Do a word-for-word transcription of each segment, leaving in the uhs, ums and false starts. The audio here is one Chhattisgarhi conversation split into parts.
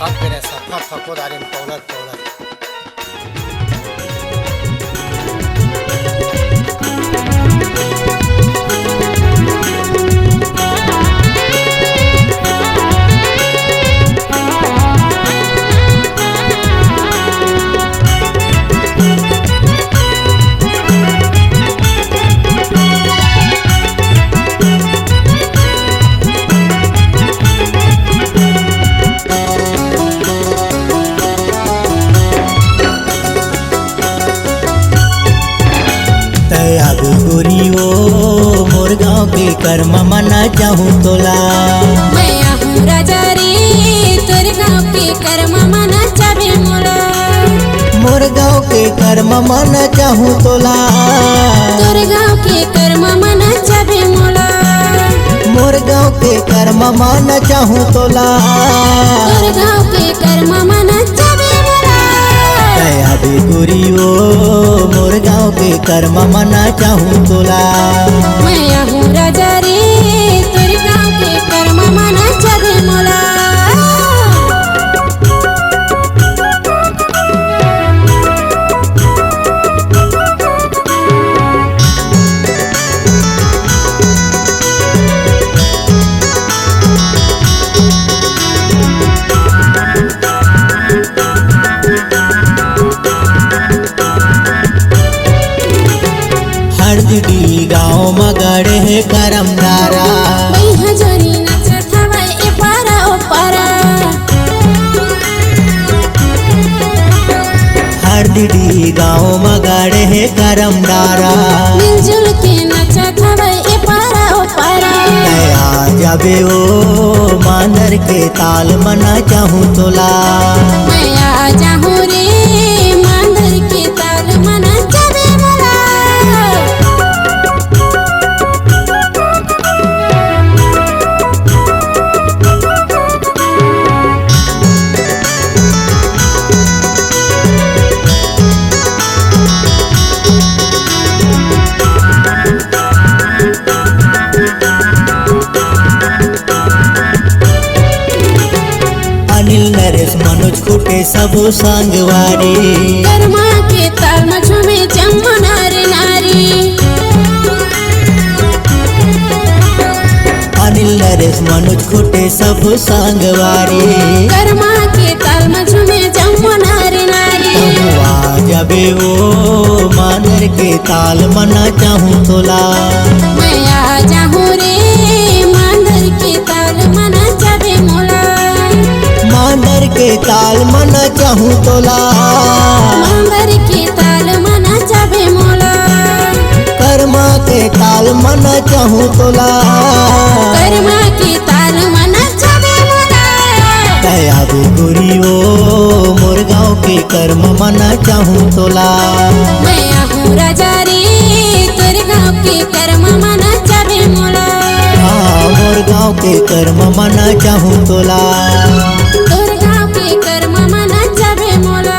अब करे सफा फको दारिन पौलर पौलर। तै आबे गोरी ओ मोर गाँव के कर्म म नचाहूँ तोला। मैं आहूँ राजा रे तोर गाँव के कर्म म नचाबे मोला। मोर गाँव के कर्म म नचाहूँ तोला। तोर गाँव के कर्म म नचाबे मोला। मोर गाँव के कर्म म नचाहूँ तोला। तोर गाँव के कर्म म नचाबे मोला। तै आबे गोरी ओ मोर गाँव के कर्म म नचाहूँ तोला। मैं आहूँ राजा रे तोर गाँव के कर्म म नचाबे मोला। हरदी गाँव म गड़े हे करम डारा। बइहा जोरी नचत हवय ए पारा ओ पारा। हरदी गाँव म गड़े हे करम डारा। मिलजुल के नचत हवय ए पारा ओ पारा। तै आ जाबे ओ मांदर के ताल म नचाहूँ तोला। मैं आ जाहूँ रे मांदर के ताल म नचाबे मोला। अनिल नरेश मनोज खुटे सबो संगवारी। कर्मा के ताल म झूमे जम्मो नर नारी। अनिल नरेश मनोज खुटे सबो संगवारी। कर्मा के ताल म झूमे जम्मो नर नारी। तहूँ आ जाबे ओ मांदर के ताल म नचाहूँ तोला। मैं आ जाहूँ रे मांदर के ताल म नचाबे मोला। मांदर के ताल म नचाहूँ तोला। मांदर के ताल म नचाबे मोला। कर्मा के ताल म नचाहूँ तोला। कर्मा के ताल म नचाबे मोला। तै आबे गोरी ओ मोर गाँव के कर्म म नचाहूँ तोला। मैं आहूँ राजा रे तोर गाँव के कर्म म नचाबे मोला। हाँ, मोर गाँव के कर्म म नचाहूँ तोला। तोर गाँव के कर्म म नचाबे मोला।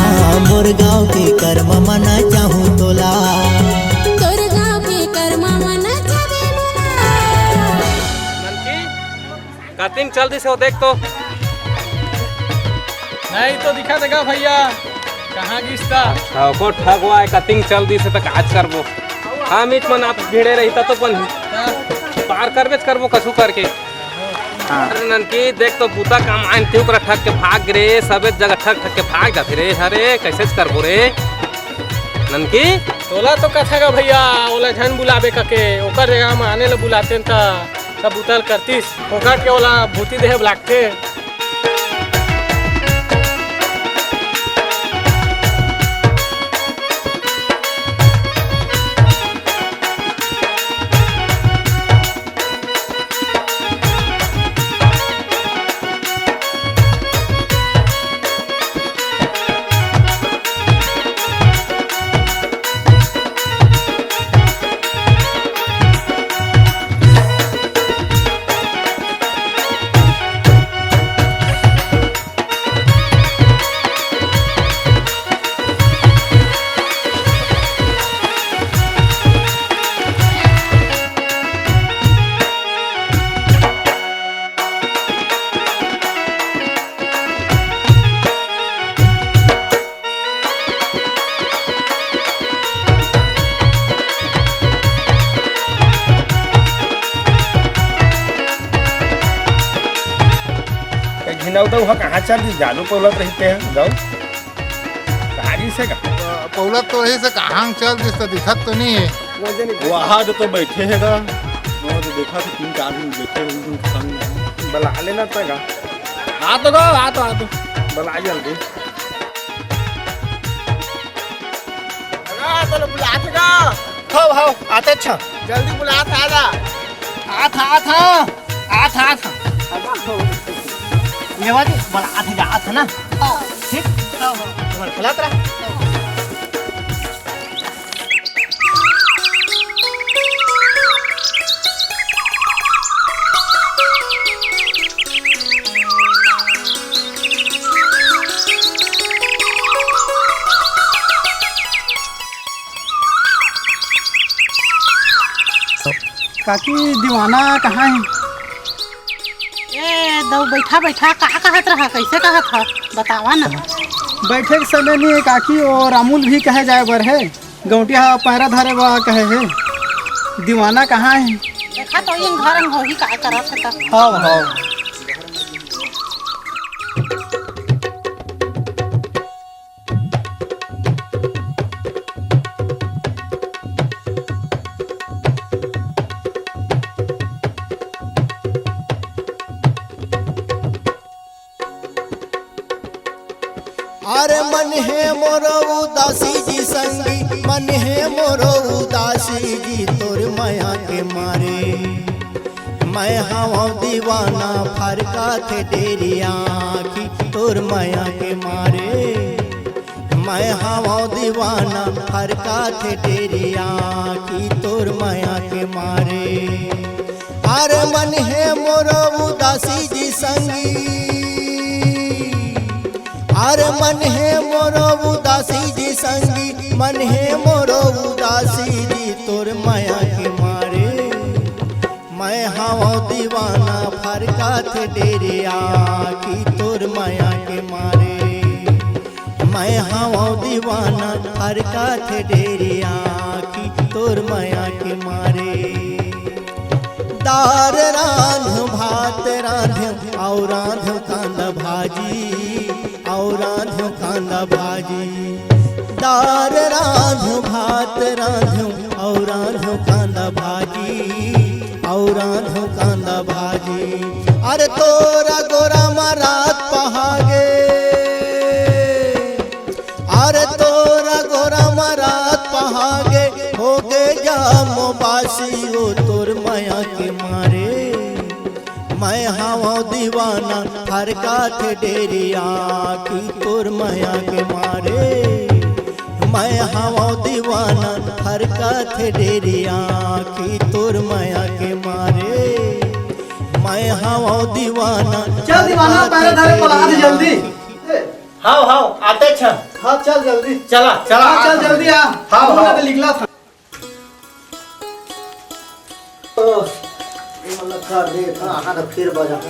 हाँ, मोर गाँव के कर्म म नचाहूँ तोला। तोर गाँव के कर्म म नचाबे मोला। ननकी, कतिक चल दिस हे, देख तो। नहीं तो दिखा देगा भैया, कहाँ गिस ता? हाँ, को ठगवा हे, कतिक चल दिस हे, त काच करबो। हम इच मन आप भिड़े रही, त तो अपन हाँ। पार करबेच करबो, कसू करके। हाँ। अरे ननकी, देख तो बूता काम आइन थे, ओकरा ठग के भाग रे, सबे जगह ठग ठग के भाग जाथे रे। अरे, कैसे करबो रे? ननकी? तोला तो कथा का भैया, ओला झन बुलाबे कके, ओकर जगह म आने ल बुलातेन त, त बूता ल करतिस। फोकट के ओला भूती देहे लागथे। दऊ, दऊ, ह कहाँ चल दिस? जालू पौलत रहिते हैं, दऊ। कहाँ दिस हे का? पौलत तो रहिस हे, कहाँ चल दिस त दिखत तो नहीं है। वहाँ जो तो बैठे हे गा। वो तो देखा तो तीन चार दिन बैठे हैं उनके संग में। बला लेना तो का। आ तो गा, आ तो, आ तो। बला जल्दी। अरे, तो बुलात हे गा। हव, हव, आते अच्छा। जल्दी बुलात हे, आ जा। आत, आत, आत, आत। लेवा दे, बड़ा आत जा, आत ना। ठीक? हव, हव। तुम्हारे खिलात रहा। काकी, दीवाना कहाँ हे? ए, दऊ, बइठा, बइठा, का कहत रहा, कइसे कहत हा, बतावा ना। बइठे के समय नइ हे काकी, वो रामुल भी कहे जाए बर हे, गौंटिया ह पैरा धरे बर कहे हे। दीवाना कहाँ हे? देखा तो ये घर में होही, का करत हे त। हव, हव। अरे मन हे मोरो उदासी जी संगी, मन हे मोरो उदासी जी, तोर मया के मारे। मैं हवं दीवाना फरकाथे डेरी आँखी तोर मया के मारे। मैं हवं दीवाना फरकाथे डेरी आँखी तोर मया के मारे। अरे मन हे मोरो उदासी जी संगी, अरे मन हे मोरो उदासी जी संगी, मन हे मोरो उदासी जी तोर मया के मारे। मैं हवं दीवाना फरकाथे डेरी आँखी तोर मया के मारे। मैं हवं दीवाना फरकाथे डेरी आँखी तोर मया के मारे। दार रांध भात रांध अउ रांध कांदा भाजी, अउ रांध कांदा भाजी। दार रांध भात रांध अउ रांध कांदा भाजी, अउ रांध कांदा भाजी। अरे तोरा गोरा मा रात पहागे, अरे तोरा गोरा मा रात पहागे, होगे जामो बासी ओ तोर मया के मारे। मैं हवं दीवाना फरकाथे डेरी आँखी तोर मया के मारे। मैं हवं दीवाना फरकाथे डेरी आँखी तोर मया के मारे। मैं हवं दीवाना चल दीवाना, फरकाथे पैरा धरे डेरी पलाद जल्दी। आँखी। हव, हव, आते अच्छा। हाँ, चल जल्दी। चला, चला, हाँ, चल आते। जल्दी आ। हव, हव। तो निकला था। ओ, ये मतलब कर दे, इतना आना था, फिर बजा।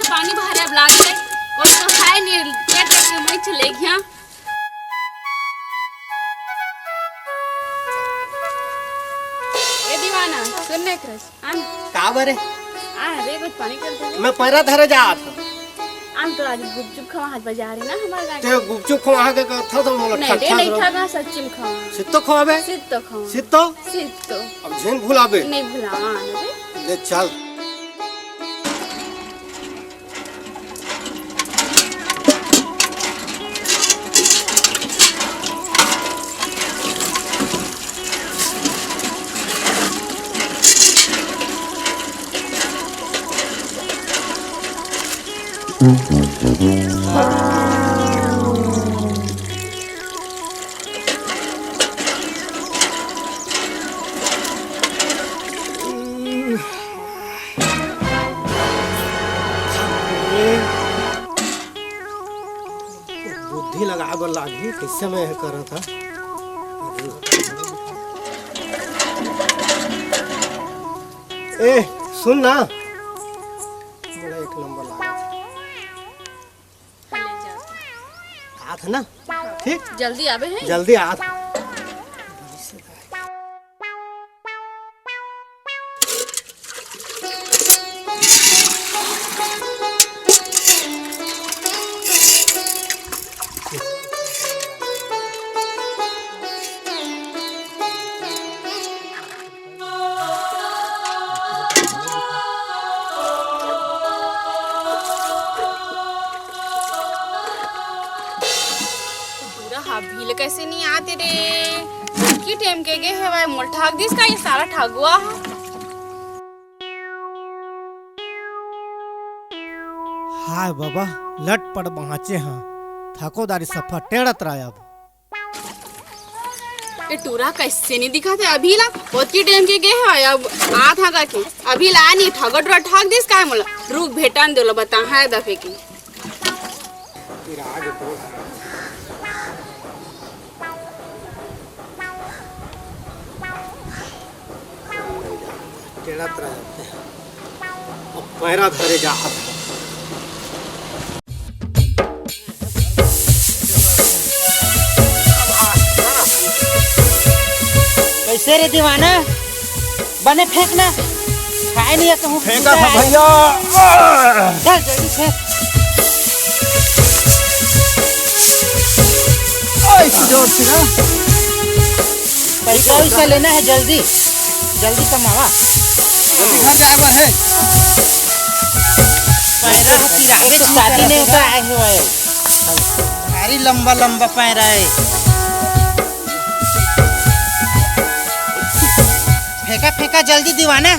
पानी भरे अब लागे, कोई तो खाए नहीं, पेट भर के मैं चले गया। ए दीवाना, सुन ना एक रस, आन। का बरे? आ रे, कुछ पानी कर दे। मैं पैरा धरे जात हूँ। आन तो आज गुपचुप खवा हाथ बाजार है ना हमारे गाँव। ते गुपचुप खवा के कथा तो मोला नहीं, ठक दे ठक नहीं रहो। खा ना, सच्ची में खवा। सित्तो खवाबे? सित्तो खवा। सित्तो? सित्तो। अब झेन भुलाबे। नहीं भुलावा, आन रे। ले चल। बुद्धि लगाए बर लागही, कइसे मैं एह करत हँव। ए, सुन ना, मोला एक नंबर लागत हे। आत हे ना? ठीक? जल्दी आबे हे। जल्दी आत हे। टूरा हा अभी ले कइसे नइ आत हे रे? की टाइम के गे हवय, मोला ठग दिस का ये सारा ठगुआ हा? हाय बाबा, लटपट बाँचे हा, थकोदारी सफा टेढ़त रहा अब। ए टूरा कइसे नइ दिखत हे अभी ला? ओतकी टाइम के गे हवय, अब आत हा का के? अभी ला नइ ठगो टूरा ठग दिस काय मोला? रुक भेटन दे ला, बता है दफे की। टेढ़त रह जाते हैं। अब पैरा धरे जा हाथ में। कइसे रे दीवाना? बने फेंक ना। खाए नइ हे कहूँ। फेंका था भैया। चल जल्दी फेंक। ओए, जोर से ना। पैसा वैसा लेना हे जल्दी, जल्दी कमावा। जल्दी घर जाए बर हे। पैरा होती रात एक तो शादी नहीं होता आए हुआ है। भारी लंबा लंबा पैरा हे। फेंका फेंका जल्दी दीवाना।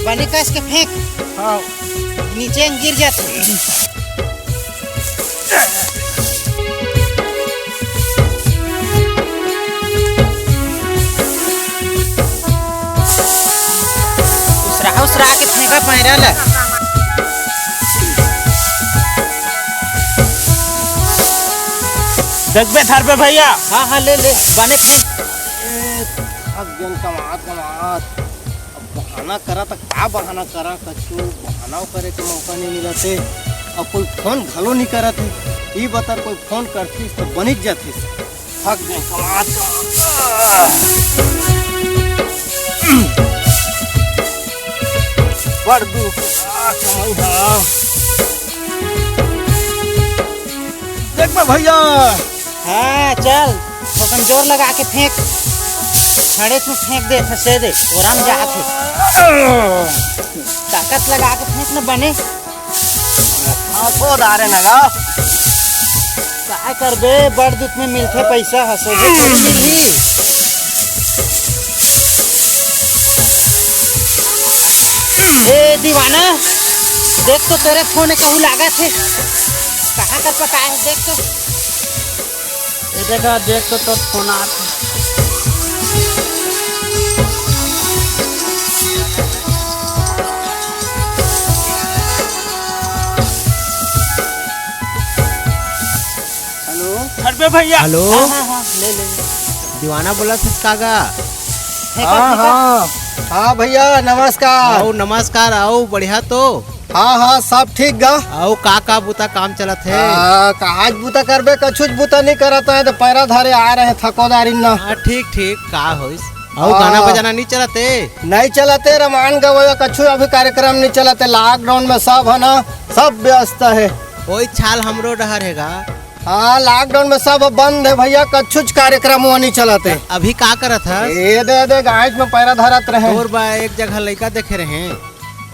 बने कस के फेंक। हाँ। नीचे गिर जाथे। उसरा उसरा के फेंका पैरा ला। देखबे धरबे भैया। हाँ हाँ, ले ले, बने फेंक। ए, थक गेन कमात कमात। अब बहाना करा त का बहाना करा, कछु बहाना करे के मौका नइ मिलत हे। अब कोई फोन घलो नइ करत हे। ई बता कोई फोन करतिस त बनिच जातिस। थक गेन कमात कमात। बड़ दुख, आ कमाई हा। देख बे भैया। हाँ, चल, थोकन जोर लगा के फेंक। खड़े तू फेंक दे, फंसे दे, ओराम जात हे। ताकत लगा के फेंक न बने। हाँ, को दारे नगा। काय करबे, बड़ दुख में मिलथे पैसा, हंसोगे तो मिलही। ए दीवाना, देख तो तोरे फोन कहूँ लागत हे। कहाँ कर पकाए हे, देख तो। ए देखा, देख तो तोर फोन आत हे। हेलो। हट बे भैया। हेलो। हाँ, हाँ, हाँ, ले, ले, ले। दीवाना बोलत हस का गा? फेंका, हाँ, फेंका। हाँ। हाँ भैया, नमस्कार। आओ, नमस्कार, आओ, बढ़िया तो? हाँ, हाँ, सब ठीक गा। आओ, का, का बुता काम चलत हे? आ, काज बुता करबे, कछुच बुता नइ करत हे, तो पैरा धरे आ रहे थकोदारी न। हाँ, ठीक, ठीक, का होइस? आओ, हाँ। गाना बजाना नइ चलत हे? नइ चलत हे, रमायण गवई कछु अभी कार्यक्रम नइ चलत हे, lockdown में सब हे ना, सब व्यस्त हे। ओई चाल हमरो डहर हे गा। हाँ, lockdown में सब बंद हे भैया, कछुच कार्यक्रम वो नइ चलत हे। अभी का करत हस? ए दे दे, गांठ में पैरा धरत रहे। तोर बा एक जगह लइका देखे रहे।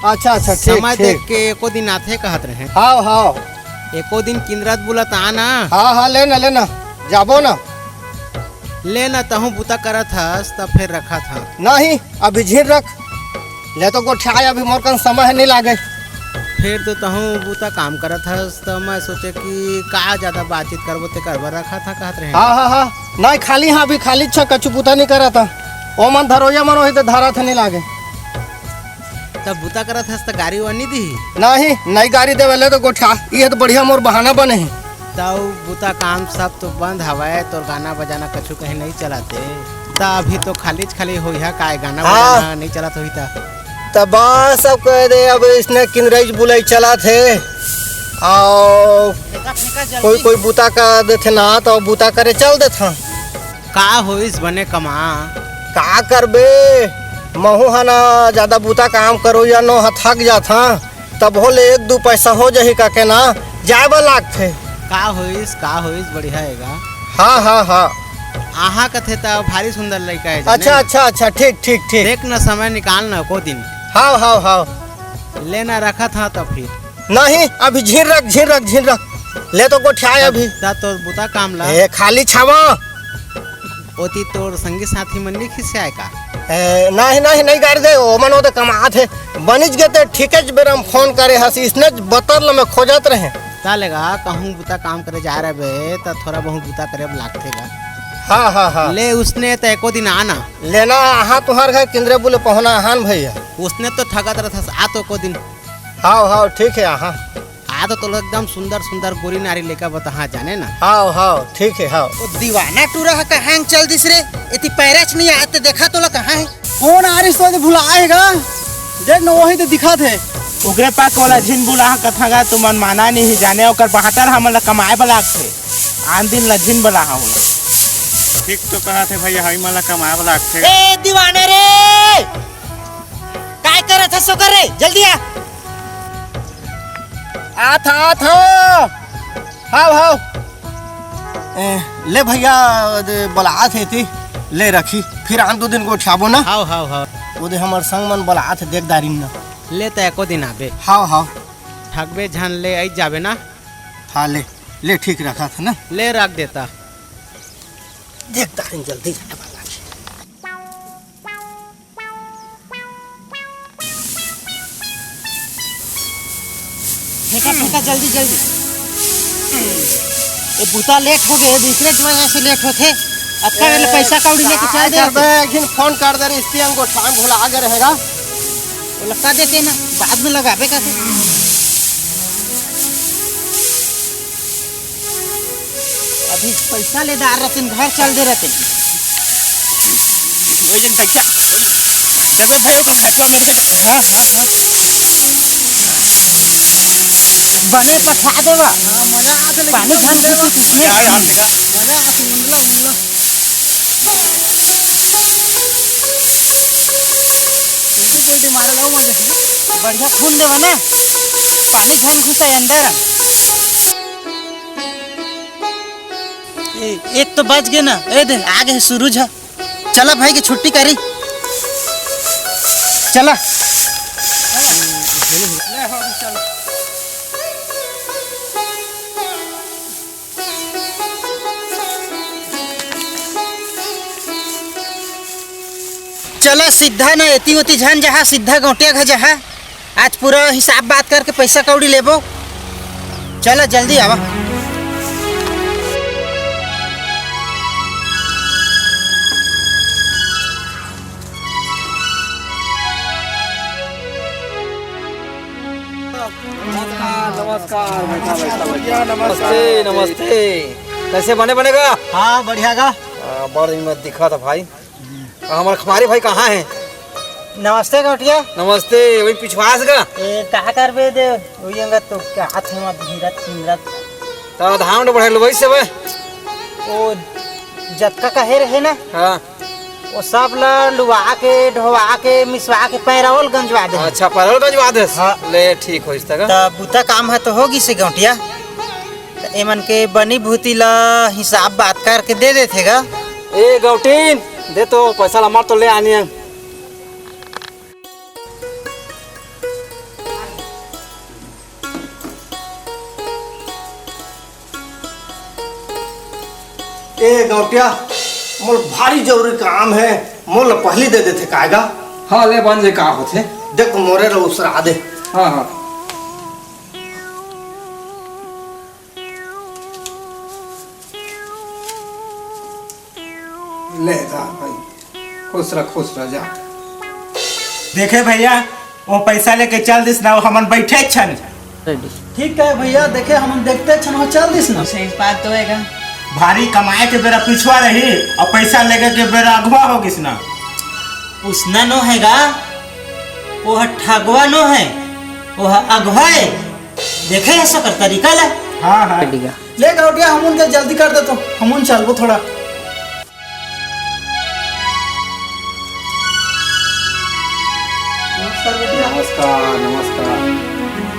अच्छा, अच्छा, ठीक, समय ठीक। देख के एको दिन आथे कहत रहे। हाव, हाव। एको दिन किंदरत बुलत आ ना। हाँ, हाँ, ले ना, ले ना। जाबो ना। ले ना, तहूँ बुता करत हस, त फेर रखत हँव। नहीं, अभी झिन रख। ले तो गोठियाय, अभी मोर कन समय नइ लागे। फेर तो तहूँ बुता काम करत हस, त मैं सोचे कि का जादा बातचीत करबो, तेकर बर रखत हँव कहत रहेंव। हाँ, हाँ, हाँ। नहीं, खाली हँव, अभी खाली छ, कछु बुता नइ करत हँव। ओमन धरोइया मन ओही त धरत हे, नइ लागे। तब बुता करत हस त गारी वा नइ दिही? नहीं, नइ गारी देवय, ले तो गोठिया, ये तो बढ़िया मोर बहाना बने हे। तब बुता काम सब तो बंद हवय, तोर गाना बजाना कछु कहीं नइ चलत हे। त अभी तो खालीच खाली होइहा काय, गाना हाँ। बजाना नइ चलत होही त? त बस अब कह दे, अब इसने किंदरईच बुलई चलत हे। अउ फेंका, फेंका जल्दी। कोई, कोई बुता कर देथे ना, त बुता करे चल देथन। का होइस बने कमा? का करबे, महूँ ह ना जादा बुता काम करोइया नो ह, थक जाथँव, तभो ले एक दू पैसा हो जाही कहिके ना जाय बर लागथे। का होइस, का होइस, बढ़िया हे गा। हाँ, हाँ, हाँ। आहा कथे त भारी सुंदर लइका हे, जाने अच्छा, ना? अच्छा, अच्छा, ठीक, ठीक, ठीक। देख ना, समय निकाल ना एको दिन। हाँ, हाँ, हाँ। ले ना, रखत हँव त फिर। नहीं, अभी झिन रख, झिन रख, झिन रख। ले तो गोठियाय अभी। त तोर बुता काम ला। ए, खालीच हँव। ओती तोर संगी साथी मन नइ खिसियाय का? ए, नहीं, नहीं, नइ गारी दे, ओमन ओदे कमात हे। बनिच गे ते ठीकेच बेरा म फोन करे हस, इसनेच बतर ल मैं खोजत रहेंव। त ले गा, कहूँ बुता काम करे जाय रहिबे, त थोड़ा बहुत बुता करे बर लागथे गा। हाँ, हाँ, हाँ। ले उसने त एको दिन आ ना। ले ना, आहा तुँहर घर किंदरे बुले पहुना आहा न भइया। उसने तो ठगत रथस, आ तो एको दिन। हाँ, हाँ, ठीक हे, आहा। आ तो तोला एकदम सुंदर सुंदर गोरी नारी लइका बताहूँ, जाने ना। हाव, हाव, ठीक हे, हाव। ओ दीवाना टूरा ह कहाँ चल दिस रे? एती पैराच नइ आते, देखा तोला कहाँ हे? फोन आ रिस तो भुला हे गा। देख न, ओही तो दिखत हे। ओकरे पास वाला झिन बुलाहा कथँव गा, तुमन माना नहीं जाने, ओकर बहातर हमन ला कमाए बर लागथे। आन दिन ला झिन बुलाहा ओला। ठीक तो कहत हे भइया, हमन ला कमाए बर लागथे। ए दीवाना रे, काय करत हस ओकर रे? जल्दी आ। आथँव, आथँव। हाव, हाव। ए, ले भइया, दे, बलात हे ती, ले रखी। फिर आन दू दिन गोठियाबो ना। हाव, हाव, हाव। ओदे हमर संग मन बलात हे, देख दारिन ना। ले त एको दिन आबे। हाव, हाव। ठगबे झन, ले अइ जाबे ना। हाँ, ले, ले ठीक रखत हँव ना। ले रख देता। देख दारिन जल्दी जाए वाला हे। फेंका, फेंका, जल्दी, जल्दी। ये बुता लेट हो गे, दूसरे की वजह से लेट होथे। अब का, ए, पैसा कौड़ी लेके चल दे। एक दिन फोन कर दे रही, इसकी हमको टाइम भुला गे रहेगा। वो लगा देते ना, बाद में लगाबे का थे। अभी पैसा ले डार रहते, घर चल दे रहते। वही जन पैसा। देखो भाई, ओकर खर्चा में से। हाँ, हाँ, हाँ। बने पठा देवा। हाँ, मजा आते, लेकिन पानी झन घुसी तो उसमें। यार, यार, देखा। मजा आते, मुंडला, मुंडला। उल्टी पुल्टी मारे ला, वो मारे। बढ़िया खून देवा ना। पानी झन घुसा अंदर। ए, एक तो बच गे ना, ए दे, आ गे सूरज ह। चला भाई के छुट्टी करी। चला। चला सीधा ना एती ओती झन जहा, सीधा गौंटिया घर जहा। आज पूरा हिसाब बात करके पैसा कौड़ी लेबो। चला जल्दी आवा। नमस्कार, नमस्कार, बैठा, बैठा, बैठा। नमस्ते, नमस्ते। कैसे बने, बने गा? हाँ, बढ़िया गा। हाँ, बड़ दिन में दिखा था भाई। हमर खमारी भाई कहाँ हे? नमस्ते गौटिया। नमस्ते, वही पिछवास गा। ए, का करबे दे, वही अंगत तो का हाथ में भीरत चिंदरत। त धान बढ़े लो वैसे बे। ओ, जतका कहे रहे ना, हाँ। वो सब ला लुवा के, ढोवा के, मिसवा के पैरावल गंजवा दे। अच्छा, पैरावल गंजवा दे। हाँ। ले, ठीक होइस त गा। त बुता काम ह तो होगिस गौटिया। त एमन के बनी भूती ला हिसाब बात करके दे देथे गा। ए गौटीन, दे तो पैसा ला, मार तो ले आनी है। ए गौटिया, मोला भारी जरूरी काम हे, मोला पहली दे देथे काय गा? हाँ, ले बन जे, का होथे? देख, मोरे ला उसरा दे। हाँ, हाँ। ले जा भाई, खुश रह, खुश रह जा। देखे भैया, वो पैसा लेके चल दिस ना, वो हमन बैठे छन। ठीक है भैया, देखे हमन देखते छन, वो चल दिस ना। सही बात तो हे गा। भारी कमाए के बेरा पिछुआ रही और पैसा लेके के बेरा अगवा हो गिस ना। उसना नो हे गा, वो ह ठगवा नो हे, वो ह अगवा हे। देखे हे सकर तरीका ला। हाँ, हाँ। ले गौटिया, हमन के जल्दी कर दे तो, हमन चलबो थोड़ा। नमस्कार बेटिया। नमस्कार, नमस्कार।